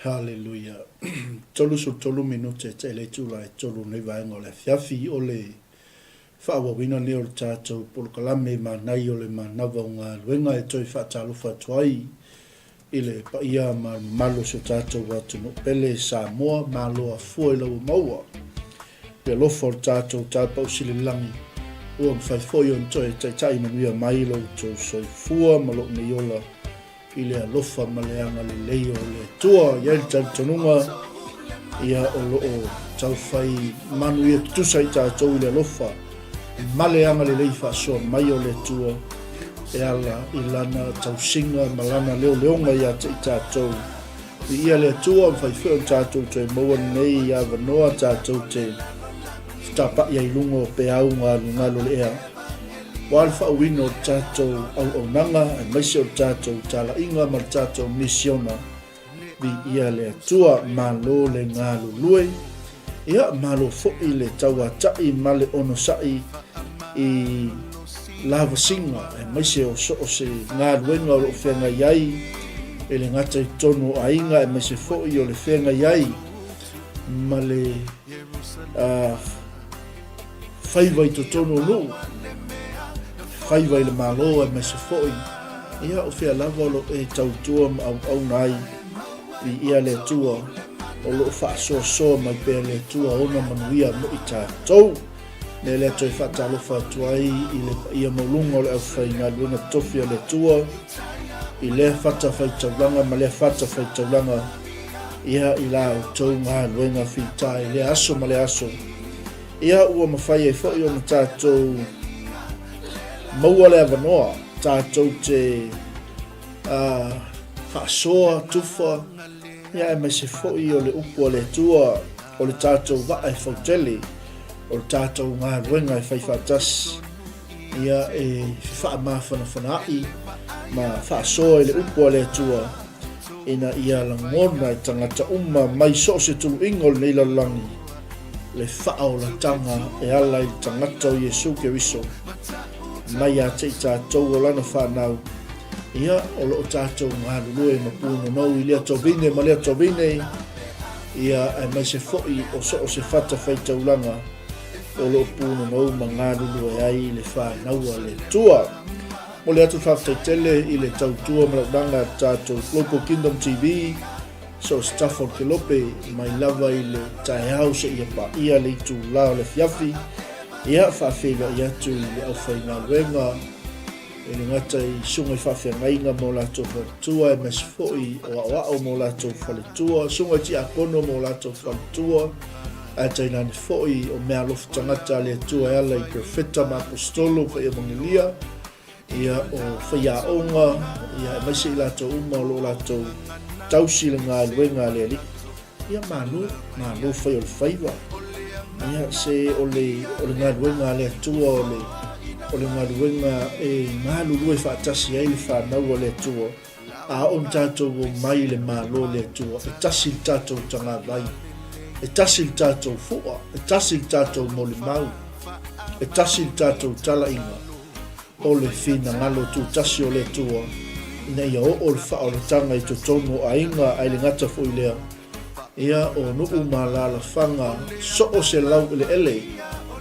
Haleluia. 33 minute e te le itula e tolu nei vaega o le afiafi o le faaauauina lenei o le tatou polokalame manaia o le manava o galuega e toe faatalofa atu ai i le paia ma le mamalu o si o tatou atunuu pele Samoa, malo afua i lau maua le alofa o le tatou Tapausili i le lagi ua mafai foi ona toe taitai manuia mai lo outou soifua ma lou nei ola i le alofa ma le agalelei o le Atua. E i ai le talitonuga, ia o lo o taufai manuia tutusa i tatou i le alofa ma le agalelei faasoa mai o le Atua e ala i lana tausiga ma lana leoleoga ia te i tatou. Viia le Atua, mafai foi ona tatou toe maua lenei avanoa tatou te fetapa'i ai i luga o peau galugalu o le ea. Aua le faauuina o le tatou auaunaga aemaise o le tatou talaiga ma le tatou misiona. Viia le Atua, malo le galulue, ia malo foi le tauata'i ma le onosai i lavasiga aemaise o so o se galuega o lo o feagai ai e le gata i totonu o aiga aemaise foi o le feagai ai ma le faiva i totonu o nuu, faiva i le Malo aemaise foi, ia o fea lava o lo o e tautua ma auauna ai, viia le Atua, o lo o faasoasoa mai pea le Atua ona manuia mo i tatou. Mea lea toe faatalofa atu ai i le paia maualuga o le aufaigaluega totofi a le Atua, i lea fatafaitaulaga ma lea fatafaitaulaga, ia i la outou galuega fita i lea aso ma lea aso. Ia ua mafai ai foi ona tatou maua le avanoa tatou te faasoa, tufa, ia aemaise foi o le upu a le Atua o le tatou vaa e fautele, o le tatou galuega e fai faatasi, ia e faamafanafanaai ma faasoa i le upu a le Atua ina ia lagona e tagata uma mai so o se tuluiga o lenei lalolagi le faaolataga e ala i le tagata o Iesu Keriso mai ia te i tatou o lana fanau, ia, o lo o tatou galulue ma punonou i lea tovine ma lea tovine, ia, aemaise foi o so o se fatafaitaulaga o lo o punonou ma galulue ai le fanau a le Atua. Momoli atu le faafetai tele i le tautua ma launaga a le tatou Global Kingdom TV, so o se tafa o le kelope, mai lava i le taeao seia paia le itula o le afiafi, ia faafeiloai atu i le aufaigaluega e le gata i susuga i faafeagaiga ma o latou faletua, aemaise foi o aoao ma o latou faletua, susuga i tiakono ma o latou faletua, ae tainane foi o meaalofa tagata a le Atua e ala i perofeta ma aposetolo, faiamogelia, ia o faiaoga, ia aemaise i latou uma o lo o latou tausi le galuega a le Alii. Ia malo, malo fai o le faiva. Ia se o le, o le galuega a le Atua, o le, o le galuega e galulue faatasi ai le fanau a le Atua. A oo ina tatou omai i le Malo o le Atua, e tasi le tatou tagavai, e tasi le tatou fua, e tasi le tatou molimau, e tasi le tatou talaiga o le finagalo tutasi o le Atua ina ia oo le faaolataga i totonu o aiga, ae le gata foi i lea, Ia, o nuu ma alaalafaga so o se laueleele, e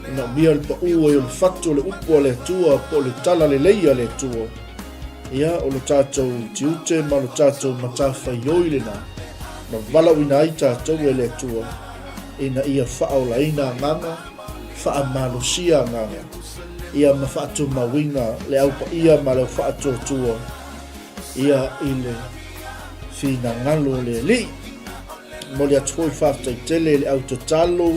manaomia le paū ai o le fatu o le upu a le Atua po o le talalelei a le Atua. Ia, o lo tatou tiute ma lo tatou matafaioi lena, na valaauina ai tatou e le Atua ina ia faaolaina agaga, faamalosia agaga, ia ma faatumauina le au paia ma le au faatuatua ia i le finagalo o le Alii. Momoli atu foi faafetai tele i le au tatalo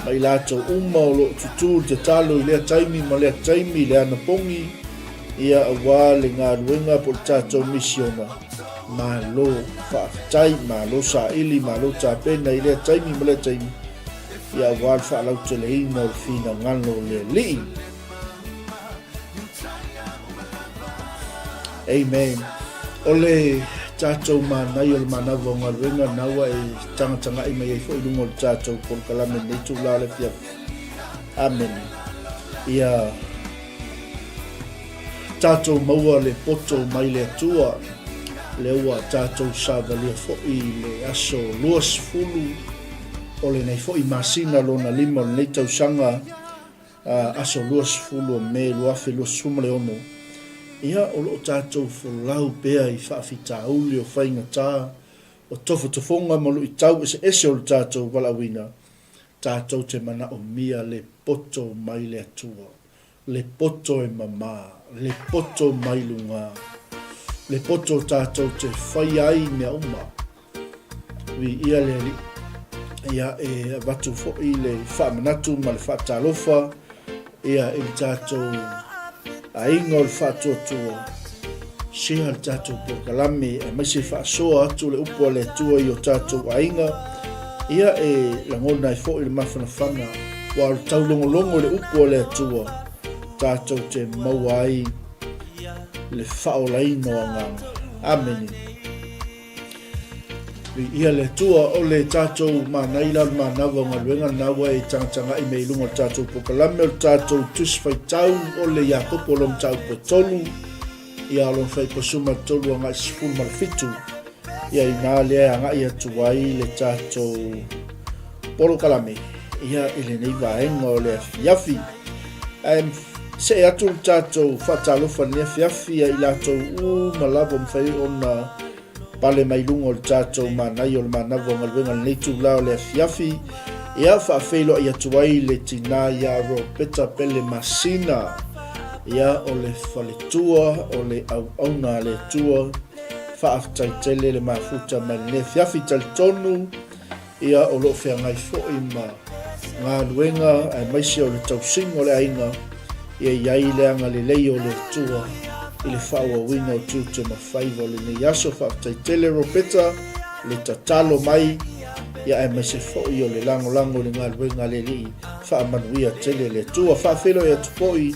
ma i latou uma o lo o tutū le tatalo i lea taimi ma lea taimi i le anapogi, ia aua le galuega po o le tatou misiona. Malo faafetai, malo saili, malo tapena i lea taimi ma lea taimi, ia aua le faalauteleina o le finagalo o le Alii. Amen. O le tatou manaia o le manava o galuega na ua e tagatagai mai ai foi i luga o le tatou polokalame nei tula o le afiafi. Amene. Ia tatou maua le poto mai le Atua. Lea ua tatou savalia foi i le aso 20 o lenei foi masina lona lima o lenei tausaga, aso 20 o Me 2026. Ia, o lo o tatou folau pea i faafitauli o faigata, o tofotofoga ma luitau eseese o le tatou valaauina, tatou te manaomia le poto mai le Atua. Le poto e mama, le poto mai luga, le poto tatou te faia ai mea uma. Viia le Alii. Ia, e avatu foi le faamanatu ma le faatalofa ia i le tatou aiga o le faatuatua. Share le tatou polokalame aemaise faasoa atu le upu a le Atua i o tatou aiga. Ia e lagona ai foi le mafanafana aua o le taulogologo i le upu a le Atua tatou te maua ai le faaolaina o agaga. Amene. Viia le Atua, o le tatou manaia la o le manava o galuega lena ua e tagatagai mea i luga o le tatou polokalame o le tatou Tusi Faitau o le Iakopo o lona mataupu e tolu, ia o lona faipasuma e tolu agai 17. Ia inā lea e agai atu ai le tatou polokalame ia i lenei vaega o le afiafi. Ae see atu le tatou faatalofa i lenei afiafi ia i latou uma lava ua mafai ona pale mai luga o le tatou manaia o le manava o galuega i lenei itula o le afiafi. Ia, faafeiloai atu ai le tinā iā Robeta Pele Masina, ia, o le faletua o le auauna a le Atua. Faafetai tele le mafuta mai lenei afiafi. Talitonu Ia, o lo o feagai foi ma galuega aemaise o le tausiga o le aiga, ia i ai le agalelei o le Atua i le faaauauina o tiute ma faiva o lenei aso. Faafetai tele Ropeta le tatalo mai, ia aemaise foi o le lagolago i le galuega a le Alii. Faamanuia tele le Atua. Faafeiloai atu foi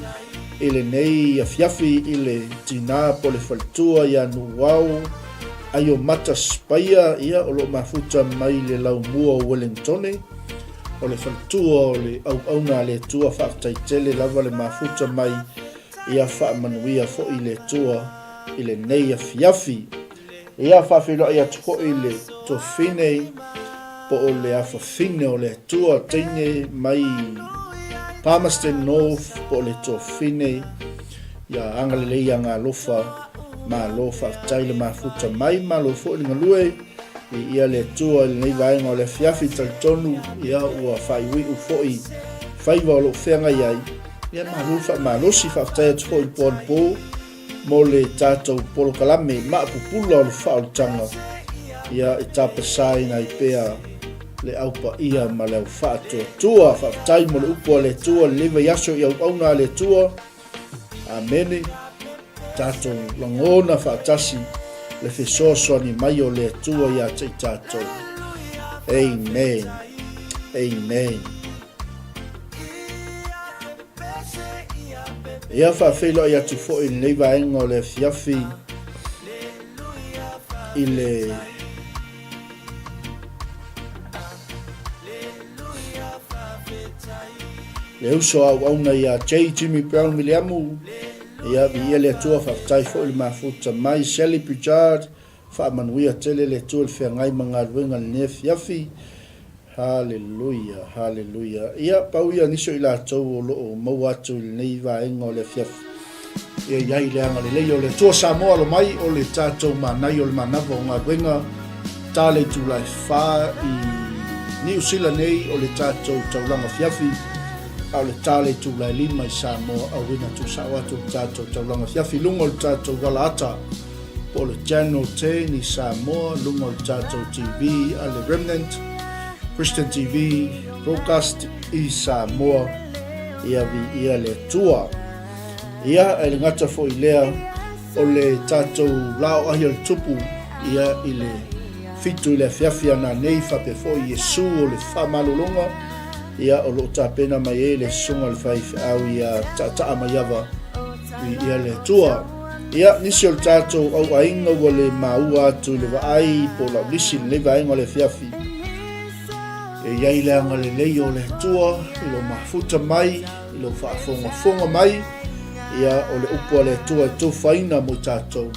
i lenei afiafi i le tina po o le faletua ia Nuuao Aiomata Spaia, ia, o lo o mafuta mai le laumua o Wellingtone, o le faletua o le auauna a le Atua, faafetai tele lava le mafuta mai, ia faamanuia foi le Atua i lenei afiafi. Ia, faafeiloai atu foi le tuafafine po o le afafine o le Atua, teine mai Palmerston North po o le tuafafine, Ia agalelei ia Galofa, malo faafetai le mafuta mai, malo foi le galue, viia le Atua i lenei vaega o le afiafi, talitonu ia ua faaiuiu foi faiva o lou feagai ai, ia malo le faamalosi, faafetai atu foi i le po anapo mo le tatou polokalame maapupula o le faaolataga, ia e tapasaina ai pea le au paia ma le au faatuatua. Faafetai mo le upu a le Atua i lenei vaiaso i auauna a le Atua. Amene. Tatou lagona faatasi le fesoasoani mai o le Atua ia te i tatou. Amen. Amen. Ia faafeiloai atu foi i lenei vaega o le afiafi i le Le uso a auauna ia J. Jimmy Brown Miliamu, ia viia le Atua, faafetai foi le mafuta mai. Sally Pritchard, faamanuia tele le Atua i le feagai ma galuega i lenei afiafi. Haleluia, haleluia. Ia, pau ia nisi o i latou o lo o maua atu i lenei vaega o le afiafi. Ia i ai le agalelei o le Atua Samoa alo mai o le tatou manaia o le manava o galuega ta le itula e fa i Niu Sila nei o le tatou taulaga fiafi a o le ta le itula e lima i Samoa auina tuusao atu le tatou taulaga fiafi luga o le tatou walaata po o le Channel 10 i Samoa luga o le tatou TV a le Remnant Christian TV Broadcast i Samoa ia viia le Atua. Ia, e le gata foi lea, o le tatou laoahi o le tupu, ia, i le fitu i le afiafi ana nei, faapea foi Iesu o le faamalologa, ia, o lo o tapena mai ai le Susuga i le Faifeau ia Taataa Maiava, viia le Atua. Ia, nisi o le tatou auaiga ua le maua atu i le vaai po o laulisi i lenei vaega o le afiafi, e i ai le agalelei o le Atua i lo mafuta mai, i lou faafogafoga mai, ia o le upu a le Atua e tofaina mo i tatou,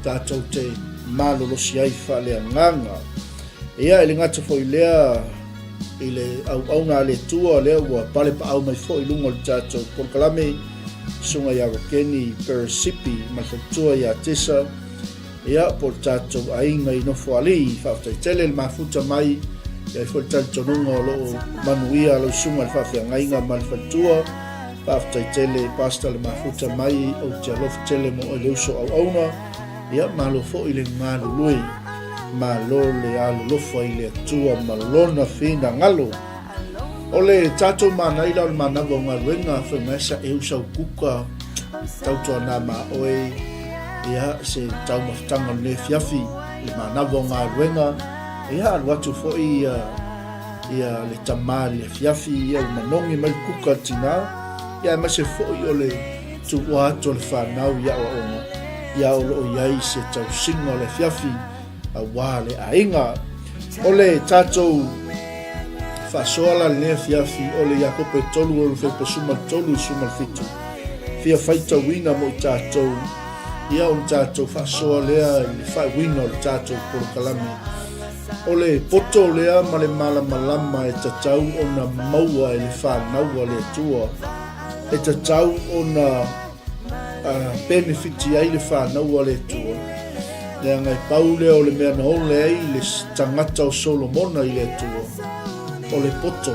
tatou te. malolosi ai faaleagaga. Ia, e le gata foi i lea, i le auauna a le Atua lea ua palepaau mai foi i luga o le tatou polokalame, Susuga ia Rokeni Peresipi ma le faletua ia Tesa, ia, po o le tatou aiga i Nofoalii. Faafetai tele le mafuta mai, e i ai foi le talitonuga o lo o manuia lau susuga i le faafeagaiga ma le faletua. Faafetai tele Pastor le mafuta mai, ou te alofa tele mo oe le uso auauna. Ia, malo foi le galulue, malo le alolofa i le Atua ma Lona finagalo. O le tatou manaia o le manava o galuega, fai mai sa eu sau kuka, tautuana ma oe, ia, se taumafataga o lenei afiafi, le manava o galuega, ia, alu atu foi ia, ia le tama i le afiafi, ia, ua manogi mai le kuka a le tina, ia, aemaise foi o le tuua atu o le fanau i aoaoga, ia o lo o i ai se tausiga o le afiafi aua le aiga. O le tatou faasoa la lenei afiafi o le Iakopo e 3 o le 13 i le 17. Fia faitauina mo i tatou, ia ona tatou faasoa lea i le faaiuina o le tatou polokalame. O le poto lea ma le malamalama e tatau ona maua e le fanau a le Atua, e tatau ona penefiti ai le fanau a le Atua, leaga e pau lea o le mea na ole ai le tagata o Solomona i le Atua, o le poto,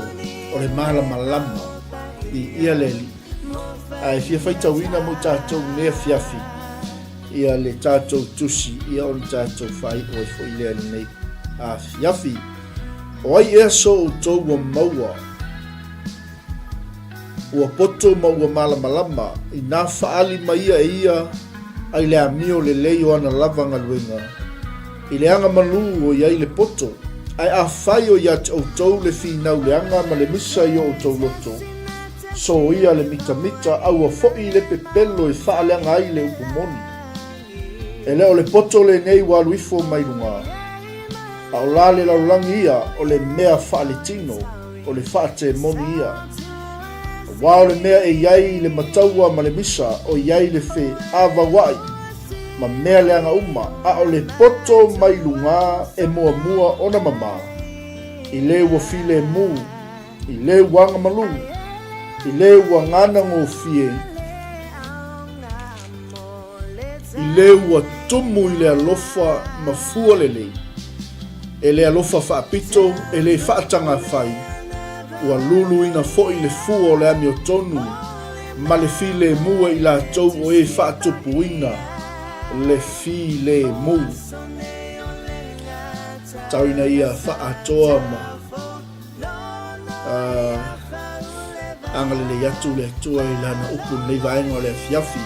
o le malamalama i ia le Alii. Ae fia faitauina mo i tatou i lenei afiafi ia le tatou tusi, ia ona tatou faaiu ai foi lea i lenei afiafi. O ai ea so outou ua maua? Ua poto ma ua malamalama, inā faaali mai ia e ia ai le amio lelei o ana lava galuega, i le aga malū o i ai le poto. Ae afai o ia te outou le finau leaga ma le misa i o outou loto, soia le mitamita, aua foi le pepelo e faaleaga ai le upu moni. E le o le poto lenei ua alu ifo mai luga, a o la le lalolagi ia o le mea faaletino, o le faatemoni ia. Aua o le mea e i ai le mataua ma le misa, o i ai le feavauaʻi ma mea leaga uma, a o le poto mai luga e muamua ona mama, i le ua filemu, i le ua agamalu, i le ua ganagofie, i le ua tumu i le alofa ma fua lelei, e le alofa faapito, e le faatagafai, ua luluina foi le fua o le amiotonu ma le filemu e i latou o e faatupuina le filemu. Tau ina ia faaatoa ma Agalelei atu le Atua i Lana upu i lenei vaega o le afiafi.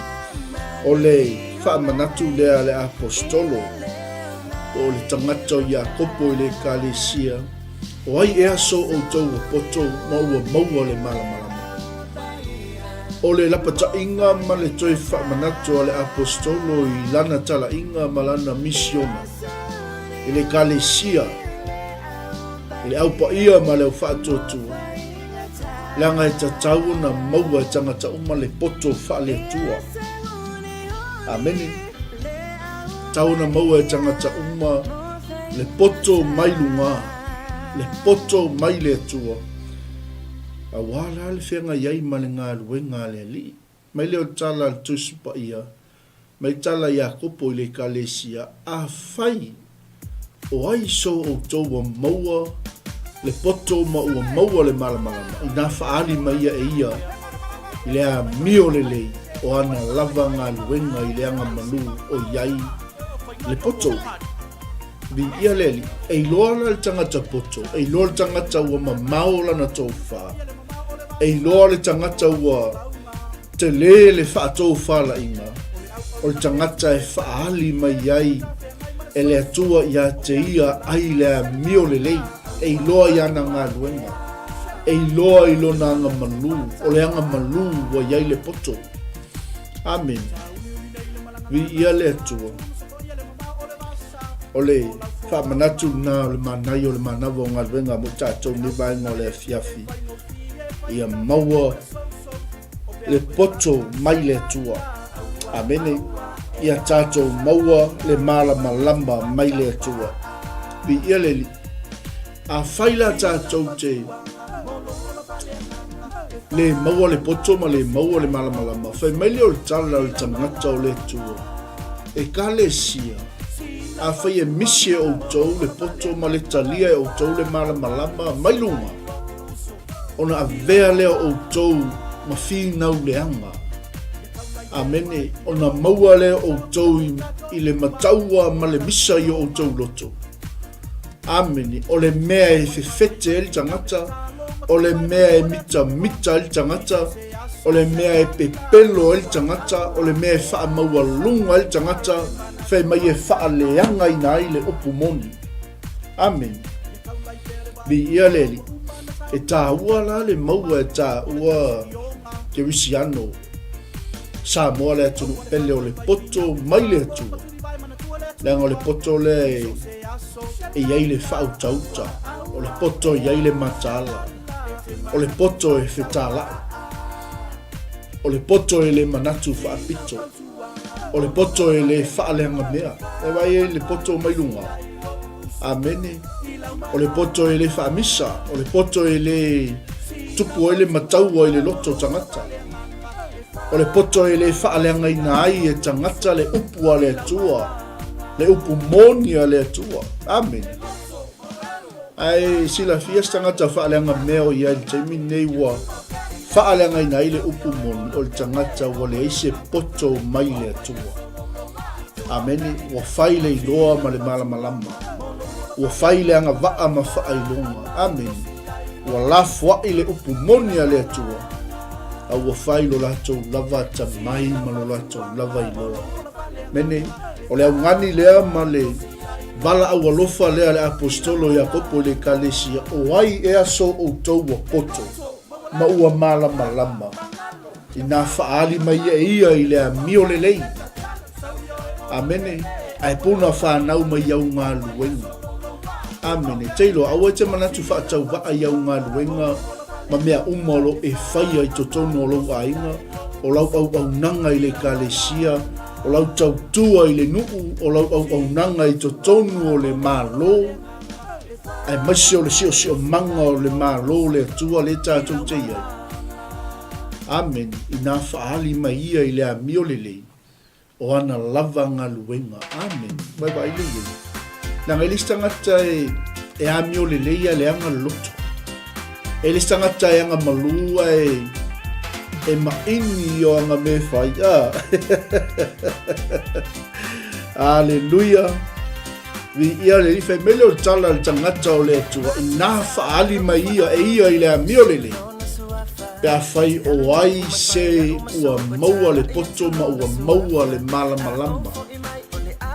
O le faamanatu lea a le Aposetolo, po o le tagata o Iakopo i le Ekalesia, O ai ea so outou ua poto ma ua maua le malamalama? O le lapataiga ma le toe faamanatu a le Aposetolo i lana talaiga ma lana misiona i le Ekalesia, I le au paia ma le au faatuatua, leaga e tatau ona maua e tagata uma le poto faale-Atua. Amene. Tatau ona maua e tagata uma le poto mai luga, le poto mai le Atua, aua la le feagai ai ma le galuega a le Alii. Mai lea o le tala a le Tusi Paia, mai tala Iakopo i le Ekalesia, Afai o ai so outou ua maua le poto ma ua maua le malamalama, inā faaali mai ia e ia i le amio lelei o ana lava galuega i le agamalu o i ai le poto. Viia le Alii, e iloa la le tagata poto, e iloa le tagata ua mamao lana tofa, e iloa le tagata ua Tele le faatofalaiga o le tagata e faaali mai ai e le Atua ia te ia ai le amio lelei, e iloa i ana galuega, e iloa i lona agamalu, o le agamalu ua i ai le poto. Amene. Viia le Atua. O le faamanatu lena o le manaia o le manava o galuega mo tatou nei vaega o le afiafi. Ia maua le poto mai le Atua. Amene. Ia tatou maua le malamalama mai le Atua. Viia le Alii. Afai la tatou te le maua le poto ma le maua le malamalama, fai mai lea o le tala o le tagata o le Atua, Ekalesia, afai e misi e outou le poto ma le talia e outou le malamalama mai luga, ona avea lea o outou ma finau leaga. Amene, ona maua lea o outou i le mataua ma le misa i o outou loto. Amene, o le mea e fefete ai le tagata, o le mea e mitamita ai le tagata, o le mea e pepelo ai le tagata, o le mea e faamaualuga ai le tagata, fai mai e faaleagaina ai le upu moni. Amene. Viia le Alii. E tāua la le maua e tāua Kerisiano, Samoa le atunuu pele o le poto mai le Atua. Leaga o le poto lea e, e i ai le faautauta, o le poto e i ai le mataala, o le poto e fetalai, o le poto e le manatu faapito, o le poto e le faaleagamea. E vaai ai le poto mai luga. Amene. O le poto e le faamisa, o le poto e le tupu ai le mataua i le loto tagata. O le poto e le faaleagaina ai e tagata le upu a le Atua, le upu moni a le Atua. Amene. Ae silafia se tagata faaleaga mea o i ai i le taimi lenei ua faaleagaina ai le upu moni o le tagata ua leai se poto mai le Atua. Amene. Ua fai le iloa ma le malamalama. Ua fai le agavaa ma faailoga. Amene. Ua lafoai le upu moni a le Atua, a ua fai lo latou lava atamai ma lo latou lava iloa. Amene. O le augani lea ma le valaau alofa lea a le Aposetolo Iakopo i le Ekalesia, O ai ea so outou ua poto ma ua malamalama, inā faaali mai e ia i le amio lelei? Amene. Ae puna whanau mai i au galuega. Amene. Te iloa, aua e te manatu faatauvaa i au galuega ma mea uma o lo e faia i totonu o lou aiga, o lau auaunaga i le ekalesia, o lau tautua i le nuu, o lau auaunaga i totonu o le Malo, aemaise o le siosiomaga o le Malo o le Atua lea tatou te i ai. Amene. Inā faaali mai ia i le amio lelei, o ana lava galuega. Amene. Vaevae lei ai. Leaga e le isi tagata e, e amio lelei a leaga le loto. E le isi tagata e aga malū ae e maʻini i o aga mea e fai. Ah. Aleluia. Viia le Alii, fai mai lea o le tala a le tagata o le Atua, inā faaali mai ia e ia i le amio lelei, pe afai o ai se ua maua le poto ma ua maua le malamalama.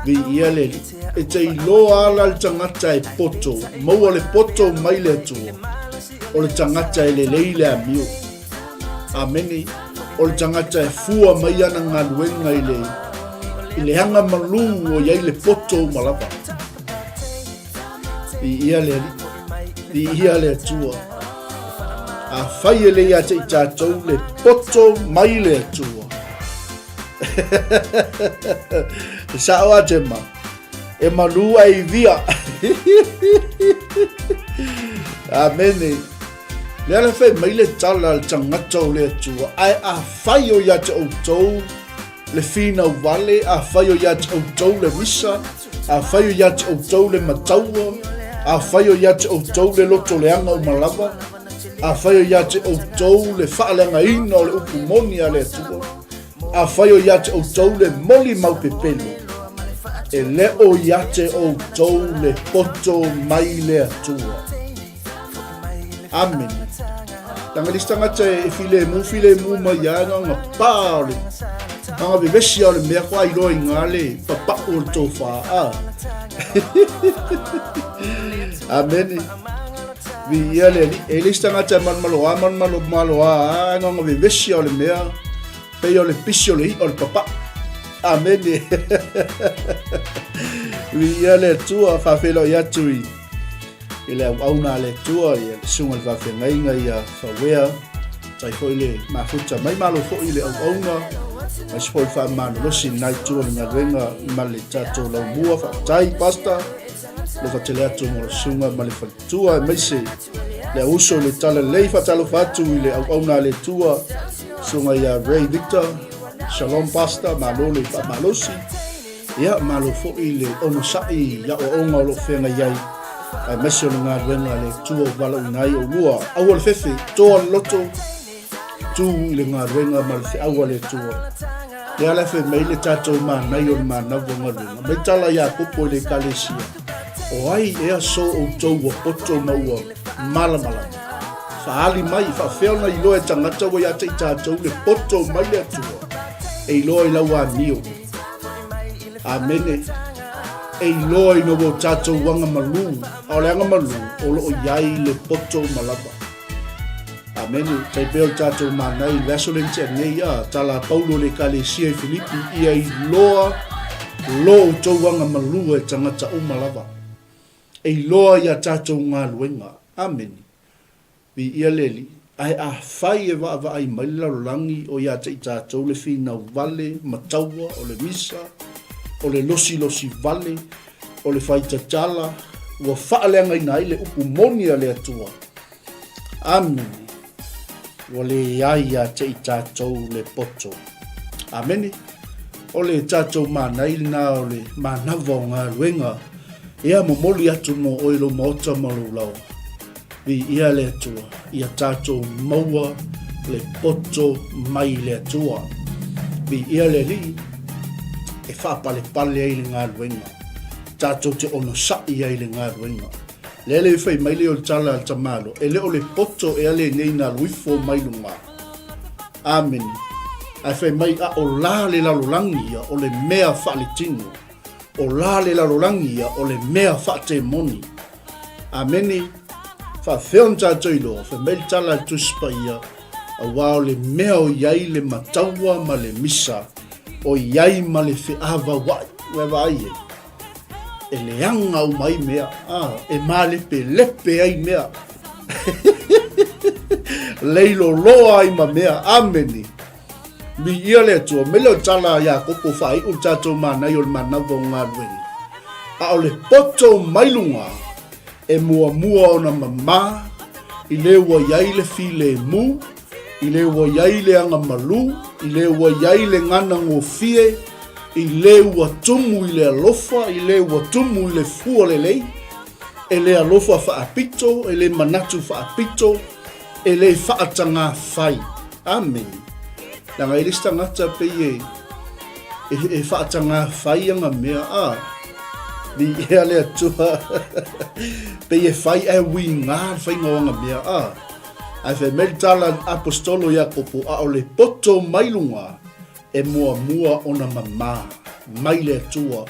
Viia le Alii. E te iloa ala le tagata e poto, maua le poto mai le Atua, o le tagata e lelei le amio. Amene. O le tagata e fua mai ana galuega i le, i le aga malū o i ai le poto uma lava. Viia le Alii, viia le Atua. Afai e le ia te i tatou le poto mai le Atua. E sao a Gemma. E malū ai i via. Amene. Lea la fai mai le tala a le tagata o le Atua, ae afai o ia te outou le finau vale, afai o ia te outou le misa, afai o ia te outou le mataua, afai o ia te outou le loto leaga uma lava, afai o ia te outou le faaleagaina o le upu moni a le Atua, afai o ia te outou le molimau pepelo, e le o ia te outou le poto mai le Atua. Amene. Leaga le isi tagata e filemu, filemu mai lava na ona pā o le, na ona vevesi lava o le mea koa iloa i ina le papau o le tofa. Ah. Amene. Viia le Alii. E le isi tagata e malomaloa, malomaloa lava na ona vevesi lava o le mea, pei o le pisi o le i'a o le papau. Amene. Viia le Atua, faafeiloai atu i i le auauna a le Atua, ia le susuga i le faafeagaiga ia Fauea, tai foi le mafuta mai malo foi le auauna. Aemaise foi le faamalolosi i lena itu o le galuega ma le tatou laumua. Faafetai Pastor, alofa tele atu mo le susuga ma le faletua, aemaise le auuso i le talalelei. Faatalofa atu i le auauna a le Atua, susuga ia Ray Victor. Shalom Pastor, malo le faamalosi. Ia, malo foi le onosai i aoaoga o lo o feagai ai, aemaise o le galuega a le Atua ua valaauina ai oulua. Aua le fefe, toa le loto, tu i le galuega ma le feau a le Atua. Lea la e fai mai le tatou manaia o le manawa o galuega. Mai tala Iakopo i le Ekalesia, O ai ea so outou ua poto ma ua malamalama? Faaali mai, faafefea ona iloa e tagata ua ia te i tatou le poto mai le Atua? E iloa i lau amio. Amene. E iloa ina ua o tatou agamalu, a o le agamalu o lo o i ai le poto uma lava. Amene. Tai pei o le tatou manai i le aso lea na tea nei, a, tala a Paulo i le Ekalesia i Filipi, ia iloa lo outou agamalua e tagata uma lava. E iloa i a tatou galuega. Amene. Viia le Alii. Ae afai e vaavaai mai le lalolagi o ia te i tatou le finau vale ma taua o le misa, o le losilosi vale, o le fai tatala, ua faaleagaina ai le upu moni a le Atua. Amene. Ua leai ia te i tatou le poto. Amene. O le tatou manai lena o le manava o galuega. Ia momoli atu mo oe lou maota ma lou laoa. Viia le Atua, ia tatou maua le poto mai le Atua. Viia le Alii e faapalepale ai le galuega. Tatou te onosai ai le galuega. Lea le fai mai lea o le tala a le tamalo, e le o le poto ea lenei na alu ifo mai luga. Amene. Ae fai mai, a o la le lalolagi ia o le mea faaletino. O la le lalolagi ia o le mea faatemoni. Amene. Faafefea ona tatou iloa, fai mai le tala a le Tusi Paia, aua o le mea o i ai le mataua ma le misa, o i ai ma le feavaua'i. Ua e vaai i ai? E leaga uma ai mea, a, e malepelepe ai mea. Leiloloa ai ma mea. Amene. Viia le Atua. Mai lea o tala a Iakopo faaiu le tatou manaia o le manava o galuega. A o le poto mai luga e muamua ona mamā i le ua i ai le filemu, i le ua i ai le agamalu, i le ua i ai le gana gofie, i le ua tumu i le alofa, i le ua tumu i le fua lelei, e le alofa faapito, e le manatu faapito, E le faatagā fai. Amene. Leaga e le isi tagata pei e, e, e faatagā fai ana mea, a, viia le Atua, pei e fai ae uigā le faiga o ana mea, a. Ae fai mai le tala a le apostolo Iakopo, a o le poto mai luga e muamua ona mamā mai le Atua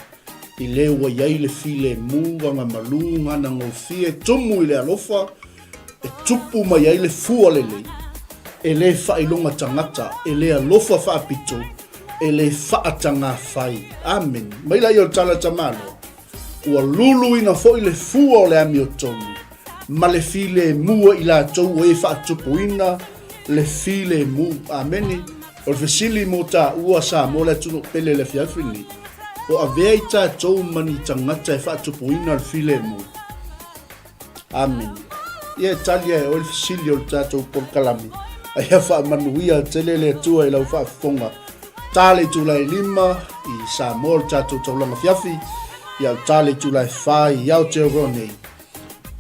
i le ua i ai le filemu, agamalu, gana gofie, tumu i le alofa, e tupu mai ai le fua lelei, e le faailoga tagata, e le alofa faapito, e le faatagā fai. Amene. Mai laia o le tala tamaloa, ua luluina foi le fua o le amiotonu ma le filemu e i latou o e faatupuina le filemu. Amene. O le fesili mo taua Samoa le atunuu pele i le afiafi lenei, o avea i tatou ma ni tagata e faatupuina le filemu? Amene. Ia e tali ai oe le fesili o le tatou polokalame. A ia faamanuia tele le Atua i lau faafofoga. Ta le itula e 5 i Samoa le tatou taulaga fiafi, ia o ta le itula e 4 i Aotearoa nei.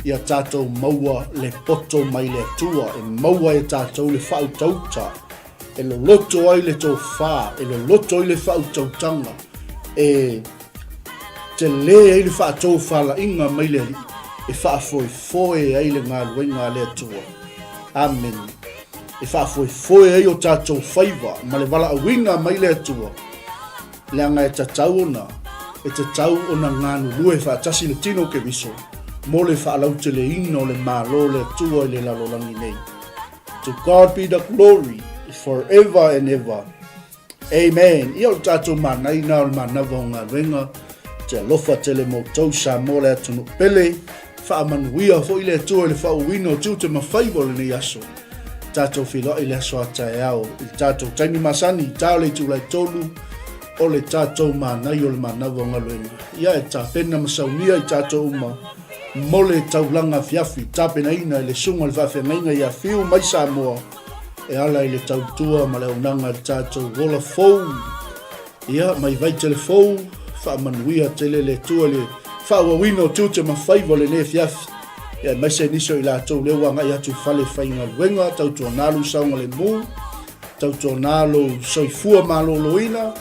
Ia tatou maua le poto mai le Atua, e maua e tatou le faautauta, e loloto ai le tofa, e loloto ai le faautautaga, e Tele ai le faatofalaiga mai le Alii e faafoefoe ai le galuega a le Atua. Amene. E faafoefoe ai o tatou faiva ma le valaauina mai le Atua, leaga e tatau ona e tatau ona galulue faatasi le tino o Keriso mo le faalauteleina o le Malo o le Atua i le lalolagi nei. To God be the glory forever and ever. Amen. Ia o le tatou manaina o le manava o galuega, te alofa tele mo outou Samoa le atunuu pele, faamanuia foi le Atua i le faauuina o tiute ma faiva o lenei aso. Tatou feiloai i le aso a taeao i le tatou taimi masani, ta o le itula e 3 o le tatou manaia o le manava o galuega. Ia e tapena ma saunia i tatou uma mo le taulaga afiafi tapenaina e le susuga i le faafeagaiga ia Fiu mai Samoa e ala i le tautua ma le auaunaga i le tatou ola fou. Ia, mai Vaitele fou, faamanuia tele le Atua i le faaauauina o tiute ma faiva o lenei afiafi. Ia, aemaise nisi o i latou lea ua agai atu i fale faigaluega, tautuana lou saogalemu, tautuana lou soifua maloloina,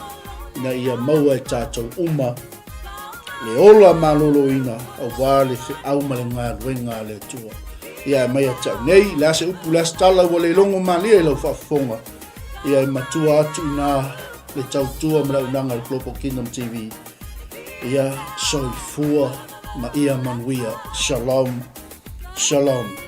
ina ia maua e tatou uma le ola maloloina aua le feau ma le galuega a le Atua. Ia, ae mai ia te au nei, le a se upu, le a se tala ua le logo malie i lau faafofoga, ia e matua atu i nā le tautua ma le auaunaga a le Global Kingdom TV. Ia soifua ma ia manuia. Shalom, shalom.